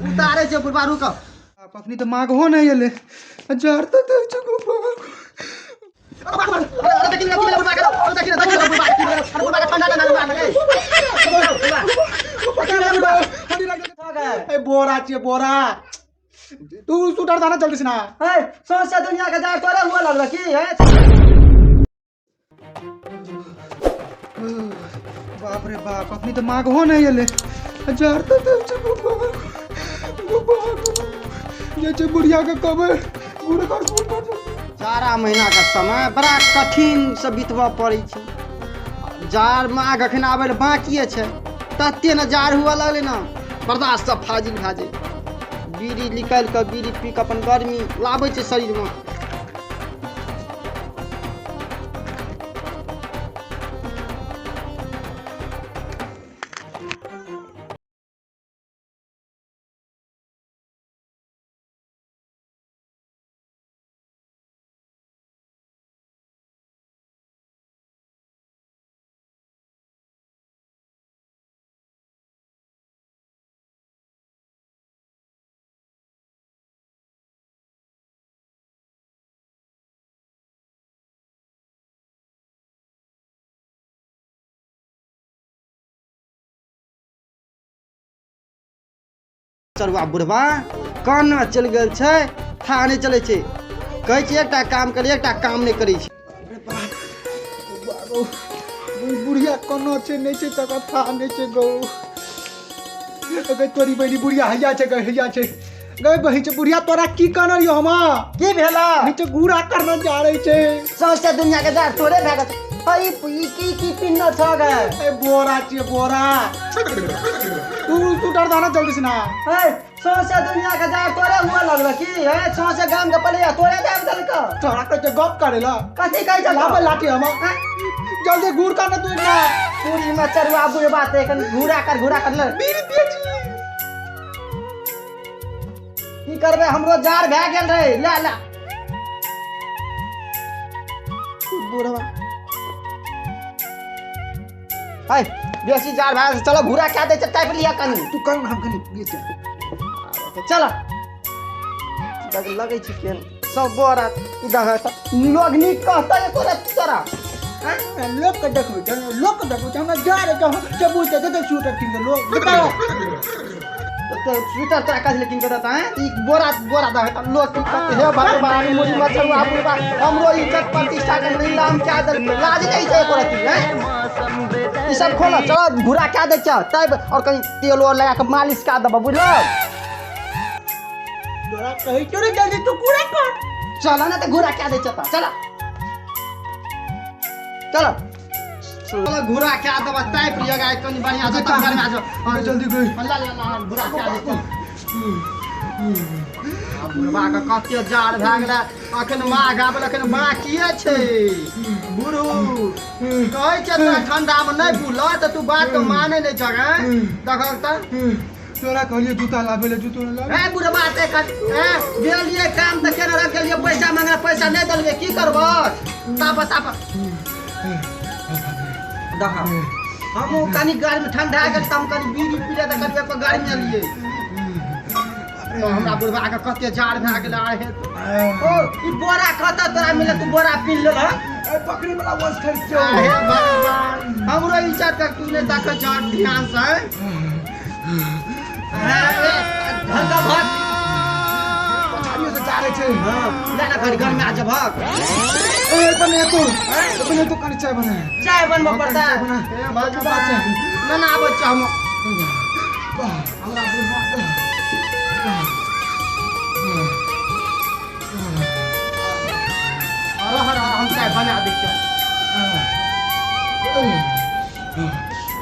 उतारै छै बुढ़बा रुक। अखनी तऽ माघो नहि एलै, जार तऽ दै छै गो बाप। ए बोरा छियै बोरा, तू स्वेटर दाना जल्दी से ना। है सौंसे दुनिया के जार तोरे हुआ लगल की है? बाप रे बाप, अखनी तऽ माघो नहि एलै, जार तऽ दै छै गो बाप, गो बाप। जे छै बुढ़िया के कहबै गुड़ कर गुड़ कर। जाड़ा महीना के समय बड़ा कठिन से बितबऽ पड़ै छै। जाड़ माघ अखन आबै लए बाकिए छै, तते ने जाड़ हुअ लगलै ने बर्दाश्त सब फाजिल भए जाइ। बीड़ी निकालि कऽ बीड़ी पी कऽ अपन गर्मी लाबै छै शरीरमे। चरुआ बुढ़बा कन्ना चलि गेल छै, था नहि चलै छै। कहै छै एकटा काम करी, एकटा काम नहि करै छै। बुढ़िया कोना छै नहि छै तकर था नहि छै गौ। गै तोरी बहिनी बुढ़िया हैया छै गै, हैया छै गै बहिन छै बुढ़िया। तोरा की कहने रहियो हम? की भेला? नीचे घूरा करना जा रही छै। सौंसे दुनिया के जार तोरे भए गेल छै। ई की की पिन्ह छ गै? ए बोरा छियै बोरा, तू स्वेटर दाना जल्दी से ना। है सौंसे दुनिया के जार तोरे हुआ लगल की है? सौंसे गाम के पलिया तोरे दाब देलक। तोरा कहै छै गप करे ला। कथी कहै छै? लाबे लाठी हम जल्दी घूर करना तू ना। पूरी में चरुआ बुढ़बा ते एखन घूरा कर घूरा कर ले। बीड़ी पिए छी। की करबै, हमरो जार भए गेल रहे। ले ले बुढ़बा है बेसी जार भए गेल। चलो घूरा कए दै छै, तापि लिअ कनी। तू कर हम कनी पिए छी। चल लगै छै केहन सब बोरा इधर है। लोग नीक कहतै तोरा तोरा लोक के देखबै छै, लोक के देखबै छै, हमरा जा रे छै, जे बुझतै से तऽ स्वेटर कीन के लोक बताओ। तो स्वेटर तोरा कथी लए कीन के देता है? ई बोरा बोरा दे तऽ लोक की कहतै? हे भगवान, मुड़ी मचरुआ बुढ़बा हमरो इज्जत प्रतिष्ठा के नीलाम कए देलकै। लाज नहि छै एको रत्ती हैं? ई सब खोलऽ, चल घूरा कए दै छै तब, और कनी तेल और लगा के मालिश कए देबऽ, बुझलौ? तोरा कहै छौ रे जल्दी तू घूरा कर। चल ना तऽ घूरा कए दै छै तऽ चल चल चल घूरा कए देबऽ, तापि लिअ गाय कनी बढ़िआँ से, तब गर्मी आ जाओ। जल्दी गई। ला ला ला घूरा कए दै छै। बुढ़बा के कते जाड़ भए गेलै, अखन माघ आबल अखन बाकिए छै। बुढ़ू कहै छै तोरा ठंडा मे नहि बुल तऽ तू बात के मानै नहि छह गै। देखहक तऽ तोरा कहलियै जूता लाबै लए, जूतो नहि लाबै। ए बुढ़बा ते गेलियै काम तऽ केना रख गेलियै, पैसा मांगला पैसा नहि देलकै, की करबह? ताप ताप देख, हमहूँ कनी गर्मी ठंडा गेल तऽ हम कनी बीड़ी पी ले तऽ कनी ओहिपर गर्मी एलियै। तो हमरा बुढ़बा के कते जाड़ भए गेलै। आहे ओ ई बोरा कतऽ तोरा मिले? तू बोरा पीन लेलह? ए बकरी वाला वंश खरीद छौ। आहे भगवान, हमरो इज्जत के तू नहि देखै छह ध्यान से। हल्का भाग पछाड़ियो से जा रहे छै। हाँ ले ना घड़ी घर में आ जा भाग। ए बने तू, बने तू, कनी चाय बना। चाय बनबऽ पड़तै? चाय बना। हे भगवान, ना ना आबै छै हम। हमरा बुढ़बा रह रह, हम चाय बना दै छियौ।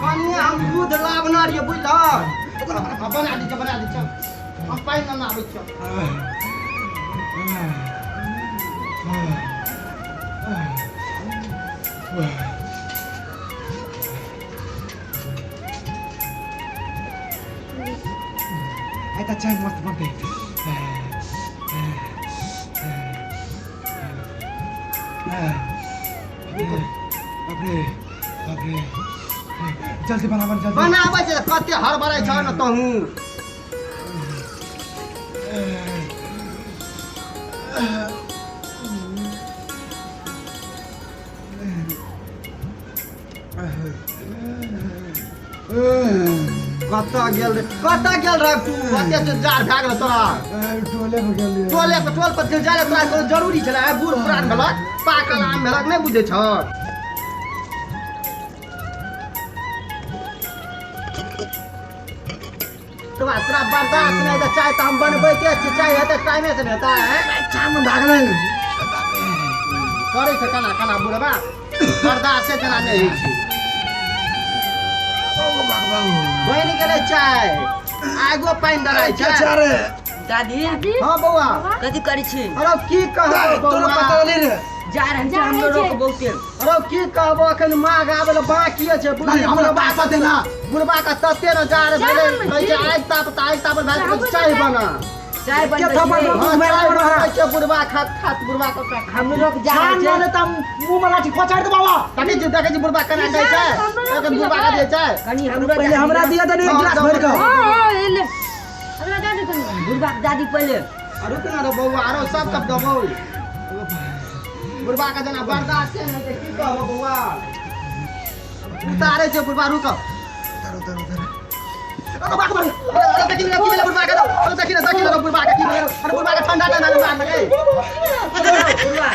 कनिए हम दूध लाबने रहियै बुझलह, बना दै छियौ, बना दै छियौ। हम पानि लेने आबै छियौ। आइ तऽ चाय मस्त बनतै। बाप रे बाप रे, जल्दी बनाबन जल्दी बनाबै छै तऽ कते हड़बड़ाइ छह ने तहूँ। कतऽ गेल रे, कतऽ गेल रे तू? ओते से जार भए गेल तोरा। टोले में गेल। टोले पर, टोल पर जाय तोरा कोनो जरूरी छलै? बूढ़ पुरान भेलक, पाकल आम भेलक, नहि बुझै छह? तोरा तोरा बर्दाश्त नहि तऽ चाय तऽ हम बनबैते छी, चाय हेतै टाइमे से नहि हेतै। चाय में भागलै। करै छै केना केना बुढ़बा, बर्दाश्त जेना नहि होइ छै। बनि गेलै चाय, आगो पानि डराइ छै। दादी। हाँ बौआ। कथी करै छी? अरे की कहबो तोरा बौआ? पता नहीं रे। जा रहल छै, हमरो रोक बहुते। अरे की कहबो, अखन माघ आबै लए बाकी छै। नहीं, हमरा पास देना। बुढ़बा के तते ने जार भेलै, कहै छै आगि ताप तऽ आगि तापल भए गेल, चाय बना। चाय के बनबै थप्पड़ छै। हाँ, मुँह में चाय बना। बनबै छै बुढ़बा, खात खात बुढ़बा के हमरो रोक जा छान रहल छै। ना त मुंह में लाठी खोचाड़ दे बाबा। देखै छी, देखै छी बुढ़बा केना कहै छै, एखन बुढ़बा के दै छै। कनी हमरो पहले हमरा दिया दे एक गिलास भर के। हाँ हाँ, ले हमरा दे दे तनी। बुढ़बा के दादी पहले। रुक ना रे बौआ, आरो सब कब देबौ। बुढ़बा के जेना बर्दाश्त नहि छै, की कहबो बौआ, उतारे छै बुढ़बा, रुक। उतारो उतारो उतारो। अरे बाप रे, अरे देखी ना की भेलै बुढ़बा के, अरे देखी ना, देखी ना बुढ़बा के की भेलै। अरे बुढ़बा के ठंडा ठंडा मार देलै। बुढ़बा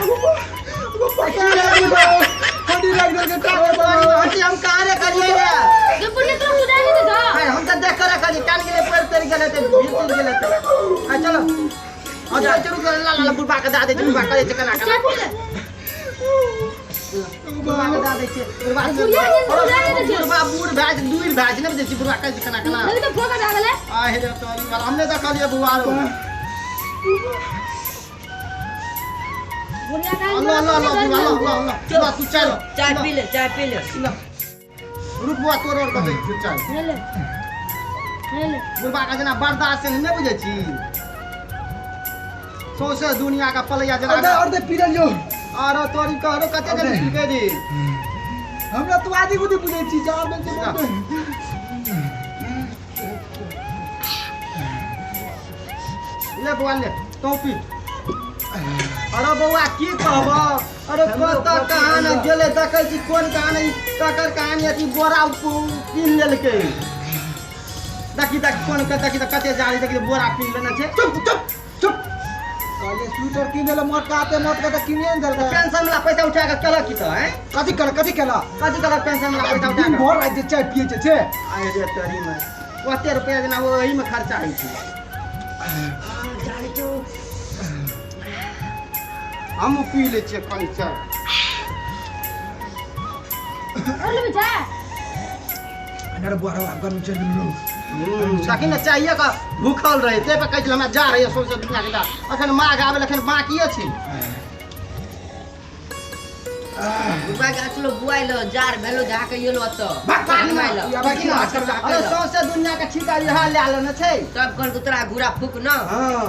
हड्डी लाग गेल के टावर पर। हटी, हम कहाँ रे करियै रे? जो बुढ़िया तोरा सुनाई नहीं देता। हाय, हम तऽ देख कर रखलियै, कान गेलै, पैर तरि गेलै तऽ भीड़ चलि गेलै तऽ। आ चलो अच्छा, चलू, ला ला बुढ़बा के दऽ दै छै, बुढ़बा करै छै केना केना। चाय पी ले। बुढ़बा के दऽ दै छै बुढ़बा। बुढ़िया के बुढ़िया के दै छै। बुढ़बा बूढ़ भए छै, दूर भए छै, नहि बुझै छी बुढ़बा कहै छै केना केना। नहीं तो फोका जा गेलै। आ हे रे तोरी वाला, हम नहि देखलियै बौआ रो। बुढ़िया का लो लो लो बुढ़बा, लो लो लो लो, तू चाय लो। चाय पी ले, चाय पी ले। रुक बौआ, तोर और कतै छी चाय। ले ले ले ले। बुढ़बा के जेना बर्दाश्त नहि बुझै छी, सौंसे दुनिया के पलैया जेना। और दे, और दे, पी लियो। आरो तोरी कहरो कते जल्दी पी रे? हमरा तू आदि गुदी बुझै छी, जा बन से। ले बौआ, ले तू पी। अरे बौआ की कहबो, अरे कतऽ कहाँ ने गेलै, देखै छी कोन कहाँ ने ककर कहानी अथी बोरा कीन लेलकै। देखी देख कोन के, देखी तऽ कते जारी, देखी बोरा कीन लेने छै। चुप चुप चुप। कहलिए स्वेटर कीन देले, मौत का आते मौत का त किनिए ने देलकै। पेंशन वाला पैसा उठा कऽ केलक की तऽ हैं? कथी केला, कथी केला? कथी केलक पेंशन वाला पैसा उठा दिन कऽ? भर राति जे चाय पिए छै। आइ रे तोरी में ओते रुपया जेना ओहिमे खर्चा होइ छै। हमहूँ पी लै छियै कनि चाय। और लेबै चाय? अरे बुआ रे, गर्मी चढ़ि गेल रौ। तखन ने चाहिए का भूखल रहे, ताहि पर कहै छलै हमरा जा रही सौंसे दुनिया के जा। अखन माघ आबै अखन बाकिए छै। बुढ़बा के असलो बुआइ लो, जार भेलो जा के येलो अतऽ। अरे सौंसे दुनिया के ठीका इएह लए लेने छै। तब कहलको तोरा घूरा फूक न। हाँ।